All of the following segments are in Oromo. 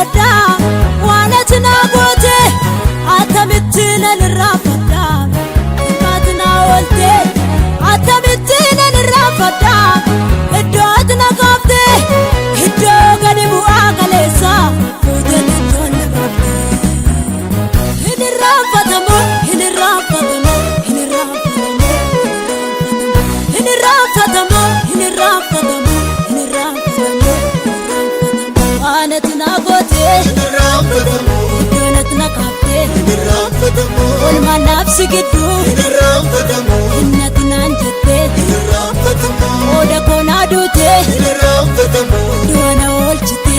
irraanfadha waan ati naa goote, attamitti nan irraanfadha ati naa oolte, attamitti nan irraanfadha iddoo ati na kaafte, iddoo gadi bu'aa kaleessa fuutee iddoon na baafte. Hin irraanfatamu, hin irraanfatamu, hin irraanfatamu, hin irraanfatamu, hin irraanfatamu, hin irraanfatamu, waan ati naa goote, iddoon ati na kaafte, oolmaan naafsi gidduu innati naan jette, qooda koo naa duute, du'a na oolchite.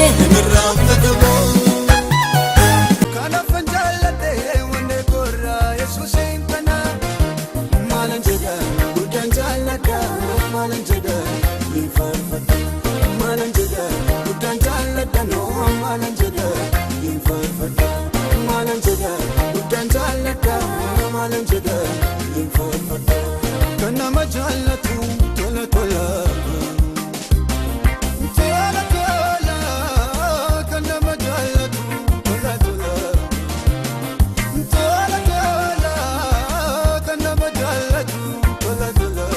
Kanaafan jaalladhe wanne korraa Yesuusiin kana. Maalan jedha, guddaan jaalladha. Maalan jedha, ni faarfadha. Maalan jedha, guddaan jaalladha. Noo maalan jedha, ni faarfadha. Maalan jedha, guddaan jaalladha. Maalan jedha, ni faarfadha. Kan nama jaallatu tola tola. Tola tola, kan nama jaallatu tola tola. Tola tola, kan nama jaallatu tola tola.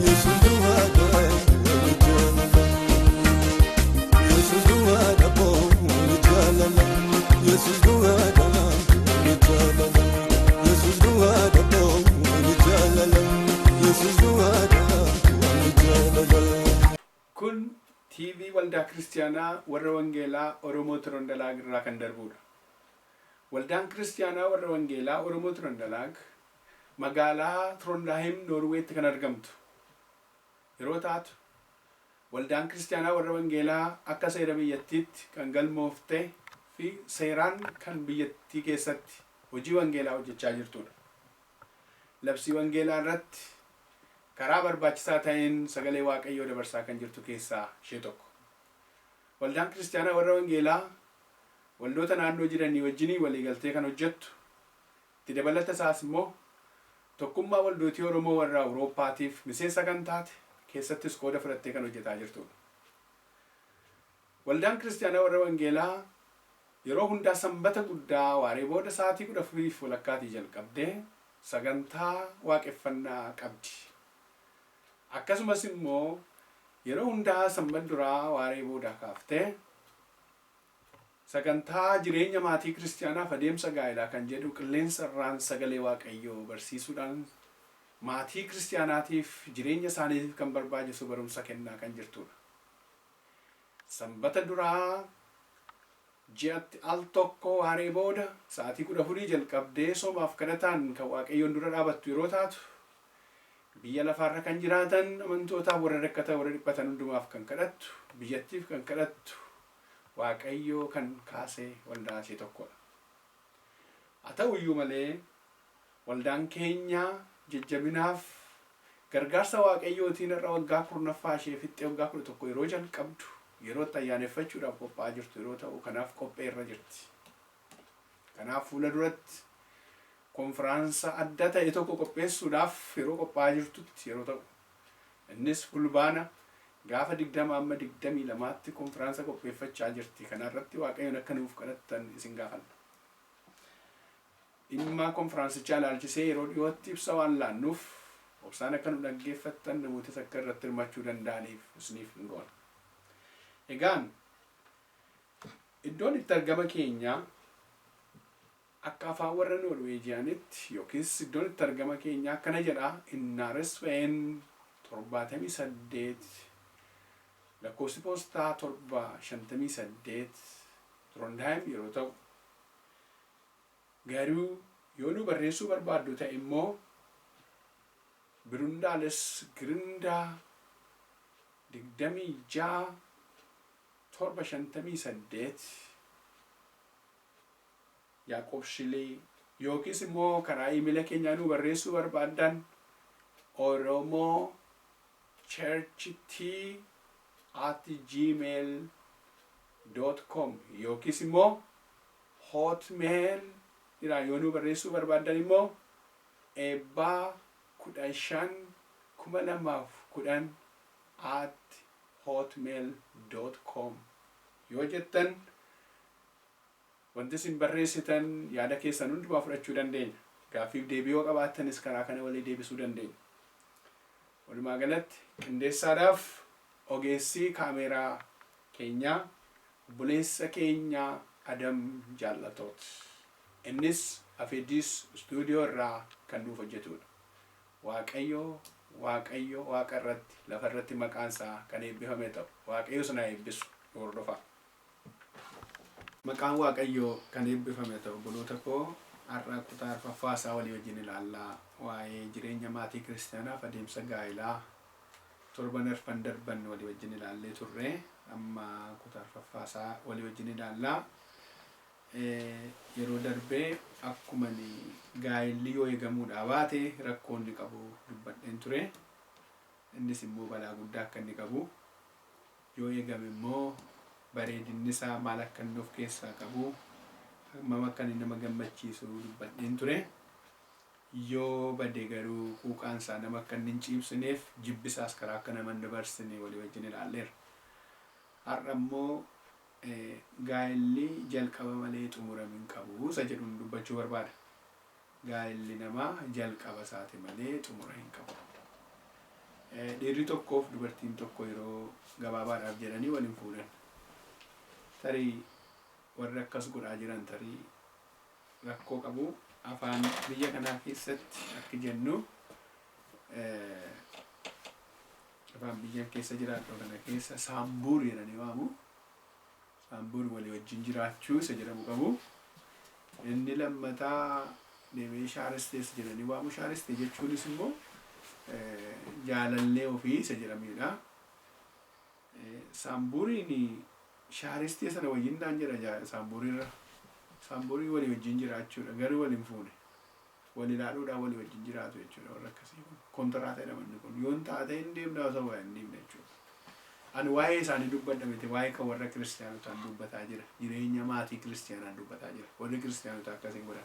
Yesuus duwwaadha ni jaalala. Yesuus duwwaadha ni jaalala. Yesuus duwwaadha ni jaalala. Yesuus duwwaadha ni jaalala. Yesuus duwwaadha ni jaalala. Kun TV Waldaa Kiristaanaa Warra Wangeelaa Oromoo Tirondalaag irraa kan darbudha. Waldaan Kiristaanaa Warra Wangeelaa Oromoo Tirondalaag magaalaa Tirondaahim, Noorweetti kan argamtu yeroo taatu, Waldaan Kiristaanaa Warra Wangeelaa akka seera biyyattiitti kan galmoofte fi seeraan kan biyyattii keessatti hojii wangeelaa hojjechaa jirtudha. Labsii wangeelaa irratti karaa barbaachisaa ta'een sagalee Waaqayyoo dabarsaa kan jirtu keessaa ishee tokko. Waldaan Kiristaanaa Warra Wangeelaa waldoota naannoo jiranii wajjinii waliigaltee kan hojjettu, itti dabalata isaas immoo Tokkummaa Waldootii Oromoo warra Awurooppaatiif miseensa kan taate, keessattis qooda fudhattee kan hojjetaa jirtudha. Waldaan Kiristaanaa Warra Wangeelaa yeroo hundaa Sanbata guddaa waaree booda sa'aatii 14:30 jalqabdee sagantaa waaqeffannaa qabdi. Akkasumas immoo yeroo hundaa Sanbata duraa waaree boodaa kaaftee sagantaa jireenya maatii Kiristiyaanaaf adeemsa gaa'elaa kan jedhu qilleensa irraan sagalee Waaqayyoo barsiisuudhaan maatii Kiristiyaanaatiif jireenya isaaniitiif kan barbaachisu barumsa kennaa kan jirtudha. Sanbata duraa ji'atti al tokko waaree booda sa'aatii 14 jalqabdee soomaaf kadhataan kan Waaqayyoon dura dhaabattu yeroo taatu, biyya lafaarra kan jiraatan amantootaaf, warra rakkatan, warra dhiphatan hundumaaf kan kadhattu, biyyattiif kan kadhattu, Waaqayyoo kan kaase waldaa ishee tokkodha. Haa ta'u iyyuu malee waldaan keenya jajjabinaaf gargaarsa Waaqayyootiin har'a waggaa 10ffaa ishee fixxee waggaa 11 yeroo jalqabdu, yeroo itti ayyaaneffachuudhaaf qophaa'aa jirtu yeroo ta'u, kanaaf qophee irra jirti. Kanaaf fuula duratti konfiraansa adda ta'e tokko qopheessuudhaaf yeroo qophaa'aa jirtutti yeroo ta'u, innis Fulbaana gaafa 20 amma 22tti konfiraansa qopheeffachaa jirti. Kana irratti Waaqayyoon akka nuuf kadhattan isin gaafanna. Dhimma konfiraansichaa ilaalchisee yeroo dhiyootti ibsa waan laannuuf obsaan akka nu dhaggeeffattan, namootis akka irratti hirmaachuu danda'aniif isiniif hin goona. Egaan iddoon itti argama keenyaa akka afaan warra Noorweejiyaanitti yookiis iddoon itti argama keenyaa akkana jedha: Innaresveien 78, lakkoofsi poostaa 758, Trondheim yeroo ta'u, garuu yoo nu barreessuu barbaaddu ta'e immoo Birundales Grinda 26 758 Yaaqobshilee, yookiis immoo karaa iimeela keenyaa nu barreessuu barbaaddan oromochurcht@gmail.com, yookiis immoo Hotmail irraa yoo nu barreessuu barbaaddan immoo eebbaa152010@hotmail.com yoo jettan. Wanti isin barreessitan yaada keessan hundumaa fudhachuu dandeenya. Gaaffiif deebii yoo qabaattanis karaa kana walii deebisuu dandeenya. Walumaa galatti qindeessaadhaaf ogeessii kaameeraa keenyaa obboleessa keenya Adam Jaallatoot. Innis Afeediis Istuudiyoo irraa kan nuuf hojjetudha. Waaqayyo Waaqayyo waaqa irratti lafa irratti maqaan isaa kan eebbifame ta'u. Waaqayyo isin haa eebbisu. Nu hordofaa. Maqaan Waaqayyoo kan eebbifame ta'u obboloota koo har'a kutaa arfaffaa isaa walii wajjin ilaallaa waa'ee jireenya maatii kiristaanaaf adeemsa gaa'elaa torban arfan darban walii wajjin ilaallee turre amma kutaa arfaffaa isaa walii wajjin ilaallaa. Yeroo darbee akkuma gaa'elli yoo eegamuudhaa baate rakkoo inni qabu dubbadheen ture. Innis immoo balaa guddaa akka inni qabu yoo eegame immoo bareedinni isaa maal akka inni of keessaa qabu hammam akka inni nama gammachiisu dubbadheen ture. Yoo bade garuu quuqaan isaa nama akka inni hin ciibsineef jibbisaas karaa akka nama hin dabarsine walii wajjin ilaalleerra. Har'a immoo gaa'elli jalqaba malee xumura hin qabu isa jedhuun dubbachuu barbaada. Gaa'elli namaa jalqaba isaati malee xumura hin qabu. Dhiirri tokkoof dubartiin tokko yeroo gabaabaadhaaf jedhanii wal hin fuudhan. Tarii warri akkas godhaa jiran tarii rakkoo qabu. Afaan biyya kanaa keessatti akki jennu afaan biyyan keessa jiraadhu kana keessa saambuur jedhanii waamu. Saambuur walii wajjin jiraachuu isa jedhamu qabu. Inni lammataa deemee shaaristees jedhanii waamu. Shaaristee jechuunis immoo jaalallee ofii isa jedhamudha. Saambuuriin shaaristee sana wajjin naan jedha saambuuriirra. Saambuurii walii wajjin jiraachuudha. Garuu wal hin fuune. Wal ilaaluudhaan walii wajjin jiraatu jechuudha warra akkasii kun. Kontiraata jedhama inni kun. Yoon taate hin deemna osoo waa hin deemne jechuudha. Ani waa'ee isaanii dubbadha miti waa'ee kan warra kiristaanotaan dubbataa jira. Jireenya maatii kiristaanaan dubbataa jira. Warri kiristaanotaa akkasiin godhan.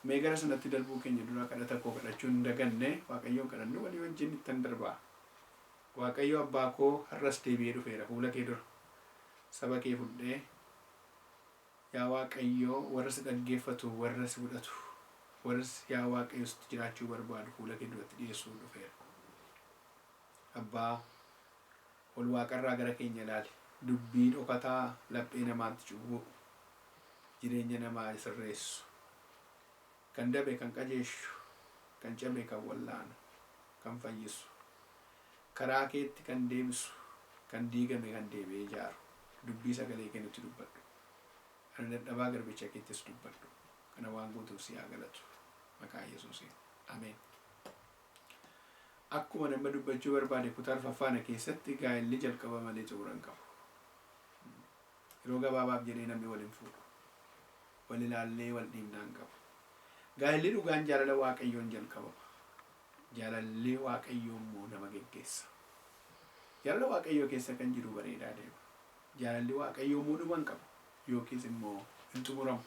Mee gara sanatti darbuu keenya dura kadhata koo kadhachuun hin daganne Waaqayyoon kadhannu walii wajjin ittan darbaa. Waaqayyo abbaa koo har'as deebi'ee dhufeera fuula kee dura. Saba kee fudhee yaa Waaqayyo warra si dhaggeeffatu warra si fudhatu warra yaa Waaqayyo sitti jiraachuu barbaadu fuula kee duratti dhiyeessuu dhufeera. Abbaa ol waaqarraa gara keenya ilaali. Dubbii dhokataa laphee namaatti cubbuu jireenya namaa sirreessu. Kan dabe kan qajeeshu, kan cabe kan wallaanu, kan fayyisu. Karaa keetti kan deebisu, kan diigame kan deebi'ee ijaaru. Dubbii sagalee kee nutti dubbadhu. Ani dadhabaa garbicha keettis dubbadhu. Kana waan guutuuf si haa galatu. Maqaa Yesuusiin. Ameen. Akkuma nama dubbachuu barbaade kutaa arfaffaana keessatti gaa'elli jalqaba malee xumura hin qabu. Yeroo gabaabaaf jedhee namni wal hin fuudhu. Wal ilaallee wal dhiibnaa hin qabu. Gaa'elli dhugaan jaalala Waaqayyoon jalqabama. Jaalalli Waaqayyoo immoo nama geggeessa. Jaalala Waaqayyoo keessa kan jiru bareedaa deema. Jaalalli Waaqayyoo immoo dhuma hin qabu yookiis immoo hin xumuramu.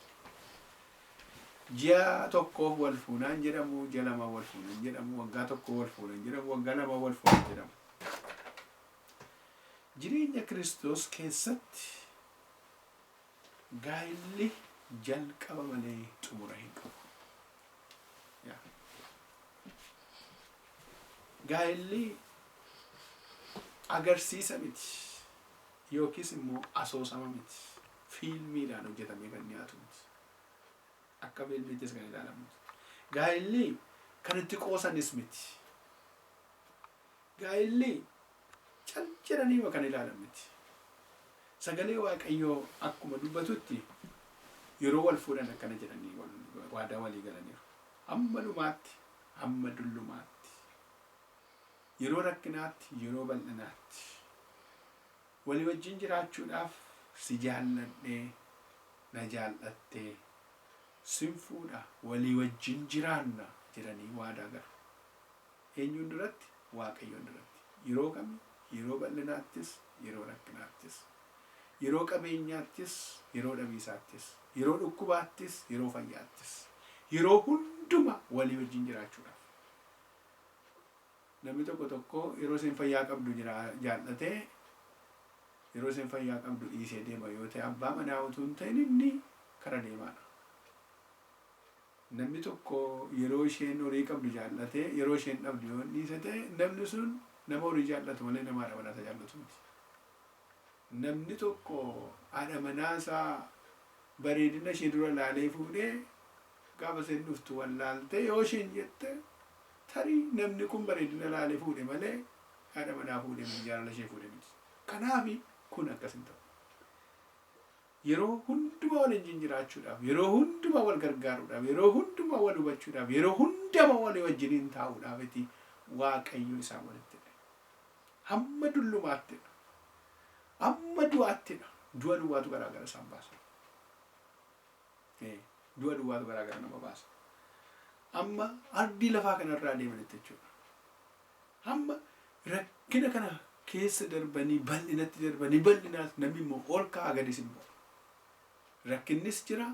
Ji'a tokkoof wal fuunaan jedhamu, ji'a lama wal fuunan jedhamu, waggaa tokko wal fuunan jedhamu, waggaa lama wal fuunan jedhamu. Jireenya Kiristoos keessatti gaa'elli jalqaba malee xumura hin qabu. Gaa'elli agarsiisa miti yookiis immoo asoosama miti. Fiilmiidhaan hojjetamee kan dhiyaatu miti. Akka fiilmiittis kan ilaalamu miti. Gaa'elli kan itti qoosanis miti. Gaa'elli cal jedhaniima kan ilaalan miti. Sagalee Waaqayyoo akkuma dubbatutti yeroo wal fuudhan akkana jedhanii waadaa walii galaniiru. Hamma dhumaatti, hamma dullumaatti, yeroo rakkinaatti, yeroo bal'inaatti walii wajjin jiraachuudhaaf si jaalladhee, na jaallattee, sin fuudha, walii wajjin jiraanna jedhanii waadaa galu. Eenyuun duratti? Waaqayyoon duratti. Yeroo kami? Yeroo bal'inaattis, yeroo rakkinaattis. Yeroo qabeenyaattis, yeroo dhabiisaattis. Yeroo dhukkubaattis, yeroo fayyaattis. Yeroo hunduma walii wajjin jiraachuudhaaf. Namni tokko tokko yeroo isheen fayyaa qabdu jira jaallatee Yeroo isheen fayyaa qabdu dhiisee deema yoo ta'e abbaa manaa utuu hin ta'in inni kara deemaadha. Namni tokko yeroo isheen horii qabdu jaallatee yeroo isheen dhabdu yoo dhiise ta'e namni sun nama horii jaallatu malee nama haadha manaa isaa jaallatu miti. Namni tokko haadha manaa isaa bareedina ishee dura laalee fuudhee gaafa isheen dhuftu wallaaltee yoo isheen jette tarii namni kun bareedina laalee fuudhe malee haadha manaa fuudhe miti, jaalala ishee fuudhe miti. Kanaafi kun akkas hin ta'u. Yeroo hundumaa wal wajjin jiraachuudhaaf, yeroo hundumaa wal gargaaruudhaaf, yeroo hundumaa wal hubachuudhaaf, yeroo hundumaa walii wajjiniin taa'uudhaafiti Waaqayyo isaan walitti hidhe. Hamma dullumaattidha. Hamma du'aattidha. Du'a duwwaatu garaa gara isaan baasa. Du'a duwwaatu garaa gara nama baasa. Amma ardii lafaa kanarraa deemanitti jechuudha. Hamma rakkina kana keessa darbanii bal'inatti darbanii bal'inaas namni immoo ol ka'a gadis hin bu'a. Rakkinnis jira,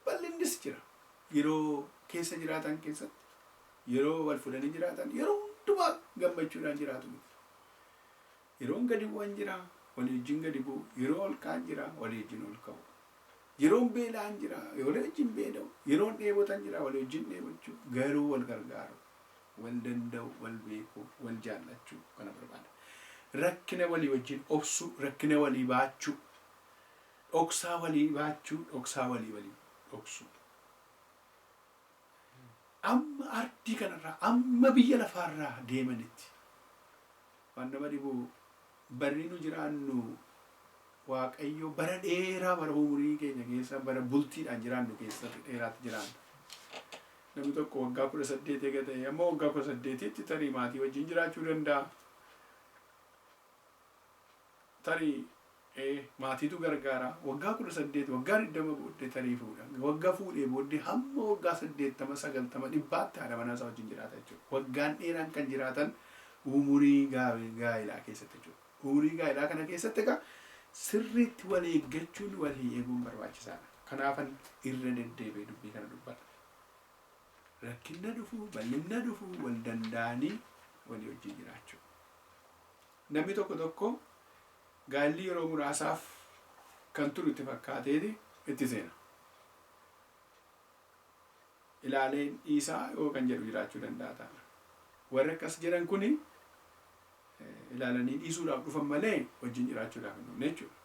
bal'innis jira. Yeroo keessa jiraatan keessatti, yeroo wal fuudhanii jiraatan, yeroo hundumaa gammachuudhaan jiraatu miti. Yeroon gadi bu'an jira, walii wajjin gadi bu'u. Yeroo ol ka'an jira, walii wajjin ol ka'u. Yeroon beela'an jira, walii wajjin beela'u. Yeroon dheebotan jira, walii wajjin dheebochuu. Garuu wal gargaaru, wal danda'u, wal beekuu, wal jaallachuu kana barbaada. Rakkina walii wajjin obsuu, rakkina walii baachuu, dhoksaa walii baachuu, dhoksaa walii walii dhoksuu. Amma ardii kanarraa, amma biyya lafaarraa deemanitti. Waan nama dhibu barri nu jiraannu Waaqayyo bara dheeraa bara umurii keenya keessa bara bultiidhaan jiraannu keessatti dheeraatti jiraanna. Namni tokko waggaa 18 eega ta'e amma waggaa 18tti tarii maatii wajjin jiraachuu danda'a. Tarii maatiitu gargaara. Waggaa 18 waggaa 20 booddee tarii fuudha. Waggaa fuudhee booddee hamma waggaa 80 90 100tti haadha manaa isaa wajjin jiraata jechuudha. Waggaan dheeraan kan jiraatan umurii gaa'elaa keessatti jechuudha. Umurii gaa'elaa kana keessatti egaa sirriitti wal eeggachuun walii eeguun barbaachisaadha. Kanaafan irra deddeebi'ee dubbii kana dubbadha. Rakkinna dhufu, bal'inna dhufu wal danda'anii walii wajjin jiraachuu. Namni tokko tokko gaa'elli yeroo muraasaaf kan turu itti fakkaateeti itti seena. Ilaaleen dhiisaa yoo kan jedhu jiraachuu danda'a ta'a. Warri akkas jedhan kuni ilaalanii dhiisuudhaaf dhufan malee wajjin jiraachuudhaaf hin dhufne jechuudha.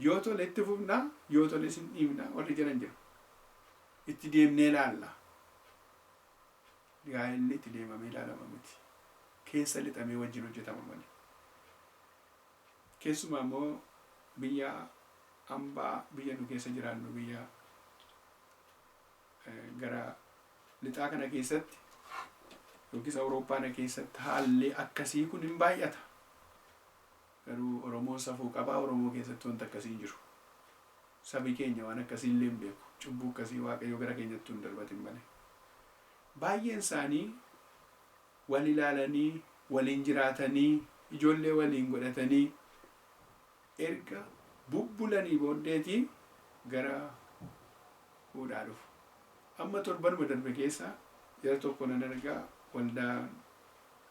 Yoo tole itti fufna, yoo toles hin dhiifna warri jedhan jiru. Itti deemnee ilaalla. Gaa'elli itti deemamee ilaalama miti. Keessa lixamee wajjin hojjetama malee. Keessumaa immoo biyya ambaa biyya nu keessa jiraannu biyya gara lixaa kana keessatti yookiis Awurooppaana keessatti haalli akkasii kun hin baay'ata. Garuu Oromoon safuu qaba. Oromoo keessatti wanta akkasii hin jiru. Sabi keenya waan akkasii illee hin beeku. Cubbuu akkasii Waaqayyo gara keenyatti hin darbatin malee. Baay'een isaanii wal ilaalanii, waliin jiraatanii, ijoollee waliin godhatanii erga bubbulanii booddeeti gara fuudhaa dhufu. Amma torbanuma darbe keessa jara tokko nan argaa waldaa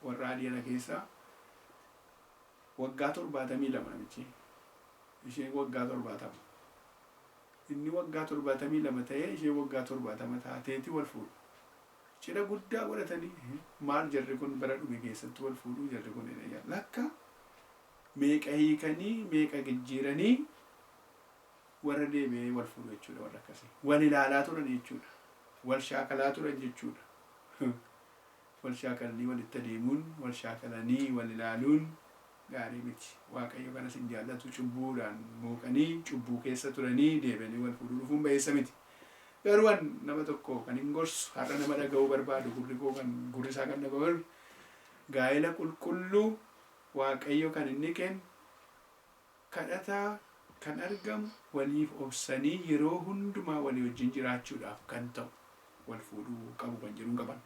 warra adii ana keessaa waggaa 72 namichi. Isheen waggaa 70. Inni waggaa 72 ta'ee isheen waggaa 70 taateeti wal fuudhu. Cidha guddaa godhatanii maal jarri kun bara dhume keessatti wal fuudhuu jarri kun lakka meeqa hiikanii meeqa jijjiiranii warra deebi'ee wal fuudhu jechuudha warra akkasii. Wal ilaalaa turan jechuudha. Wal shaakalaa turan jechuudha. Wal shaakalanii walitti adeemuun, wal shaakalanii wal ilaaluun gaarii miti. Waaqayyo kanas hin jaallatu. Cubbuudhaan mooqanii, cubbuu keessa turanii deebi'anii wal fuudhuu dhufuun ba'eessa miti. Garuu an nama tokko kan hin gorsu, har'a nama dhaga'uu barbaadu, gurri koo kan gurri isaa kan dhaga'u gaa'ela qulqulluu Waaqayyo kan inni kennu kadhataa kan argamu waliif obsanii yeroo hundumaa walii wajjin jiraachuudhaaf kan ta'u wal fuudhuu qabu kan jedhuun qaban.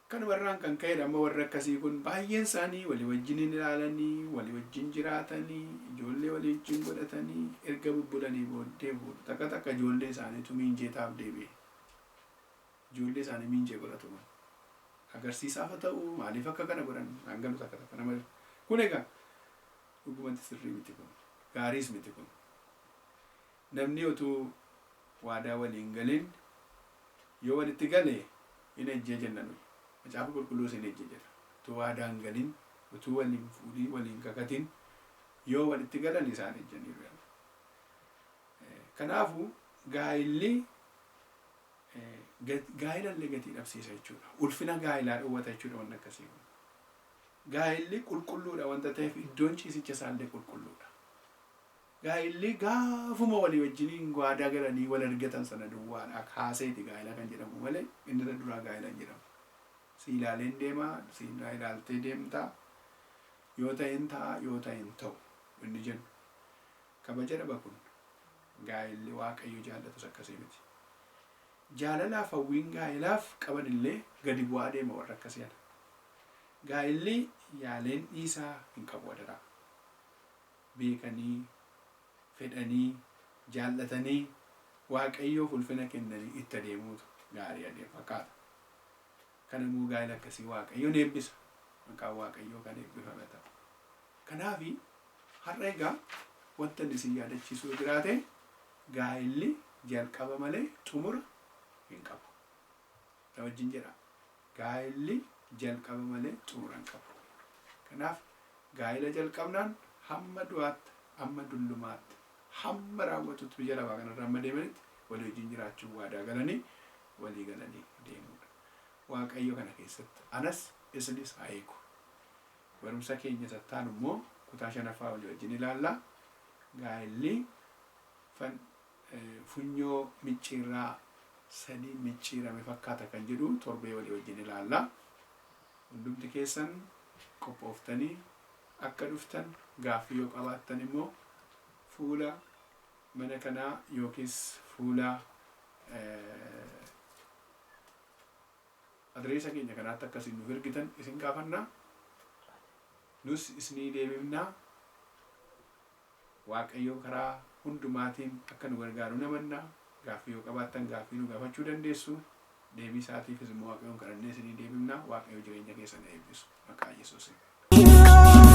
Kanumarraan kan ka'edha amma warri akkasii kun baay'een isaanii walii wajjin hin ilaalanii, walii wajjin jiraatanii, ijoollee walii wajjin godhatanii erga bubbulanii booddee fuudhu. Takka takka ijoollee isaaniitu miinjeetaaf deebi'e. Ijoollee isaanii miinjee godhatu. Agarsiisaaf haa ta'u maaliif akka kana godhan naan galu takka takka nama. Kun egaa Dhugumatti sirrii miti kun. Gaariis miti kun. Namni utuu waadaa walii hin galin yoo walitti gale hin ejjee jenna nuyi. Macaafa Qulqulluus hin ejje jedha. Utuu waadaa hin galin, utuu wal hin fuudhin, wal hin kakatin yoo walitti galan isaan ejjaniiru jedha. Kanaafu gaa'illi gaa'ila illee gatii dhabsiisa jechuudha. Ulfina gaa'ilaa dhowwata jechuudha wanni akkasii kun. Gaa'illi qulqulluudha wanta ta'eef iddoon ciisicha isaallee qulqulluudha. Gaa'illi gaafuma walii wajjiniin waadaa galanii wal argatan sana duwwaadhaa kaaseeti gaa'ila kan jedhamu malee inni irra duraa gaa'ila hin jedhamu. Si ilaaleen deema, si ilaaltee deemta, yoo ta'e hin ta'a, yoo ta'e hin ta'u inni jennu. Kabaja dhaba kun. Gaa'elli Waaqayyo jaallatus akkasii miti. Jaalalaaf hawwiin gaa'elaaf qaban illee gadi bu'aa deema warra akkasii ana. Gaa'elli yaaleen dhiisaa hin qabu adaraa. Beekanii, fedhanii, jaallatanii, Waaqayyoof ulfina kennanii itti adeemuutu gaarii adeem fakkaata. Kana immoo gaa'ela akkasii Waaqayyo ni eebbisa. Maqaan Waaqayyoo kan eebbifame haa ta'u. Kanaafi har'a egaa wanta inni isin yaadachiisu yoo jiraate gaa'elli jalqaba malee xumura hin qabu. Na wajjin jedhaa. Gaa'elli jalqaba malee xumura hin qabu. Kanaaf gaa'ela jalqabnaan hamma du'aatti, hamma dullumaatti, hamma raawwatutti biyya lafaa kanarra hamma deemanitti walii wajjin jiraachuuf waadaa galanii walii galanii deemuudha. Waaqayyo kana keessatti anas isinis haa eegu. Barumsa keenya isa itti aanu immoo kutaa shanaffaa walii wajjin ilaalla. Gaa'elli fan funyoo micciirraa sadi micciirame fakkaata kan jedhu torbee walii wajjin ilaalla. Hundumti keessan qophooftanii akka dhuftan gaaffii yoo qabaattan immoo fuula mana kanaa yookiis fuula Adreesa keenya kanaatti akka isin nuuf ergitan isin gaafanna. Nus isinii deebifna. Waaqayyo karaa hundumaatiin akka nu gargaaru ni amanna. Gaaffii yoo qabaattan gaaffii nu gaafachuu dandeessu. Deebii isaatiifis immoo Waaqayyoon kadhannee isinii deebifna. Waaqayyo jireenya keessan haa eebbisu. Maqaa Yesuusiin.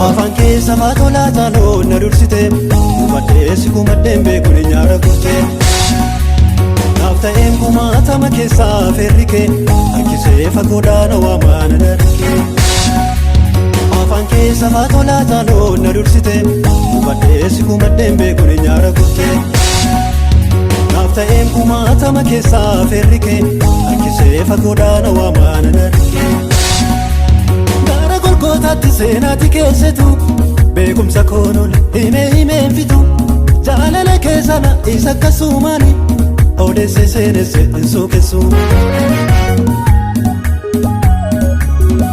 Afaan keessa maatolaa taaloo na dursite Kumadhee si kumadheen beeku ni nyaara kurte Naaf ta'een kumaatama keessaa feerri kee Harkisee fagoodhaan waamaa na darke Afaan keessa maatolaa taaloo na dursite Kumadhee si kumadheen beeku ni nyaara kurte Naaf ta'een kumaatama keessaa feerri kee Harkisee fagoodhaan waamaa na darke Gara Golgootaatti seenaati keessatu beekumsa koon ol himee himeen fitu jaalala keessana isa akkasumaani odeesse seenesse hin suuqessu.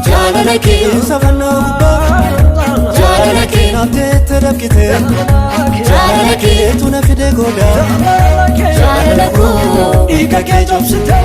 Jaalala kee Isa fannoo gubbaa Jaalala kee naaf teette dafqite Jaalala kee keetu na fide goodaa Jaalala koo dhiiga kee cobsite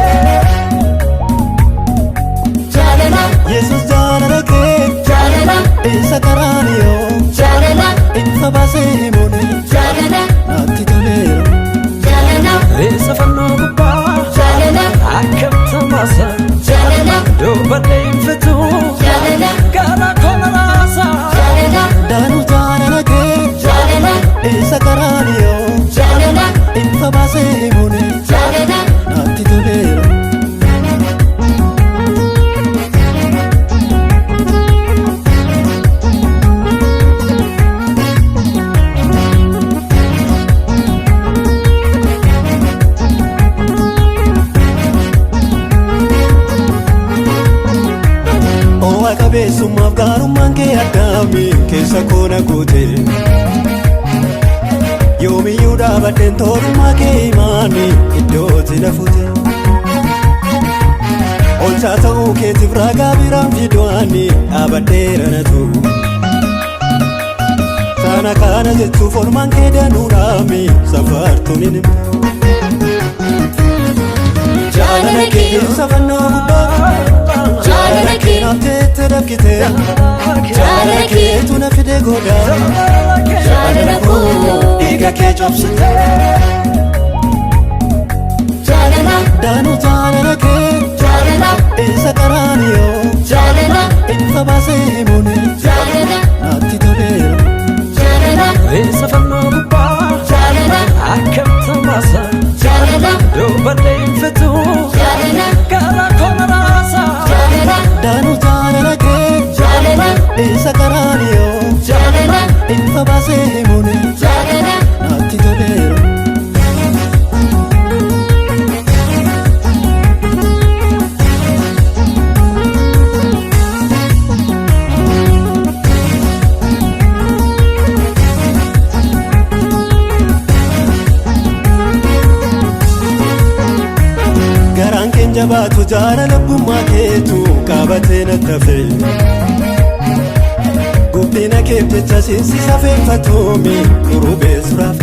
Jaalala Yesus jaalala kee Jaalala isa karaaniyoo Jaalala ifa baasee himuun Jaalala natti toleera. Jaalala Isa fannoo gubbaa Jaalala akkam tammaasa Jaalala dubbadhee hin fitu Jaalala gara kola raasa Jaalala Daanuu jaalala kee Jaalala isa karaaniyoo Jaalala ifa baasee himuun Jaalala natti toleera. Oo'a qabeessummaaf gaarummaan kee addaami keessa koo na guute. Yoomiyyuu dhaabadheen tolummaa kee himaani iddootti na fute. Olchaa ta'uu keetiif ragaa biraan fidu'aani dhaabadheera natu. Sana kana jechuuf olmaan kee danuudhaami safartuun hin himtu. Jaalala kee. Isa fannoo gubbaa. Jaalala kee. Naaf jettee dafkitee. Jaalala kee. Keetu na fide goodaa. Jaalala koo. Dhiiga kee cobsitee. Jaalala. Daanuu jaalala kee. Jaalala. Isa qaraaniyoo. Jaalala. Ifa baasee himuun Jaalala. natti toleera. Jaalala. Isa fannoo gubbaa Jaalala. akkam tamaasaa Jaalala. dubbadhee hin fituu Jaalala. gara koona raasaa. Jaalala. Daanuu jaalala kee. Jaalala. Isa qaraaniyoo. Jaalala. Ifa baasee himuun Jaalala. natti toleera. Garaan keenya baatu jaalala abbummaa keetu qabatee na tafe. Guddina keef jecha siinsi safeeffatuumi urubee suraaf.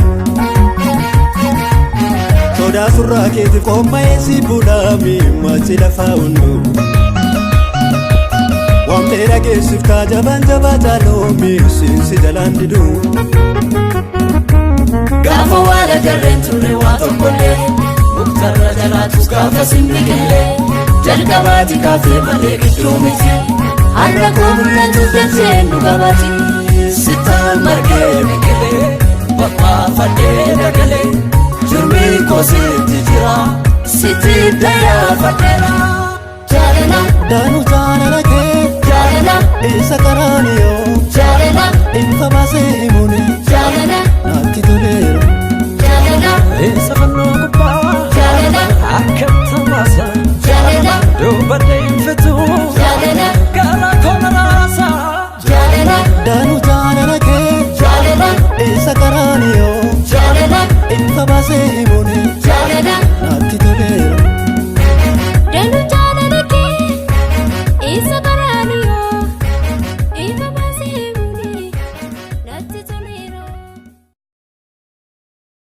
Sodaa surraa keetiif qophaa'ee si bulaami machi lafaa hundu. Waamtee dhageessiftaa jabaan jabaa jaaloomi siinsi jalaan diduu. Gaafa waan agarreen turre waa tokkollee muktarra jalaatus gaafa simbiqillee jalqabaati kaafee malee gidduu miti har'a koo mul'atu dacheen dhugabaati sittaan margee biqilee baqqaafadhee dagalee jirmi koo sitti jira sitti dayyaafadheera. Jaalala. Daanuu jaalala kee. Jaalala. Isa qaraaniyoo. Jaalala. Ifa baasee himuun Jaalala. natti toleera. Jaalala. Isa fannoo gubbaa Jaalala. akkam tamaasaa Jaalala. dubbadhee hin fituu Jaalala. gara koona raasaa. Jaalala. Daanuu jaalala kee. Jaalala. Isa qaraaniyoo. Jaalala. Ifa baasee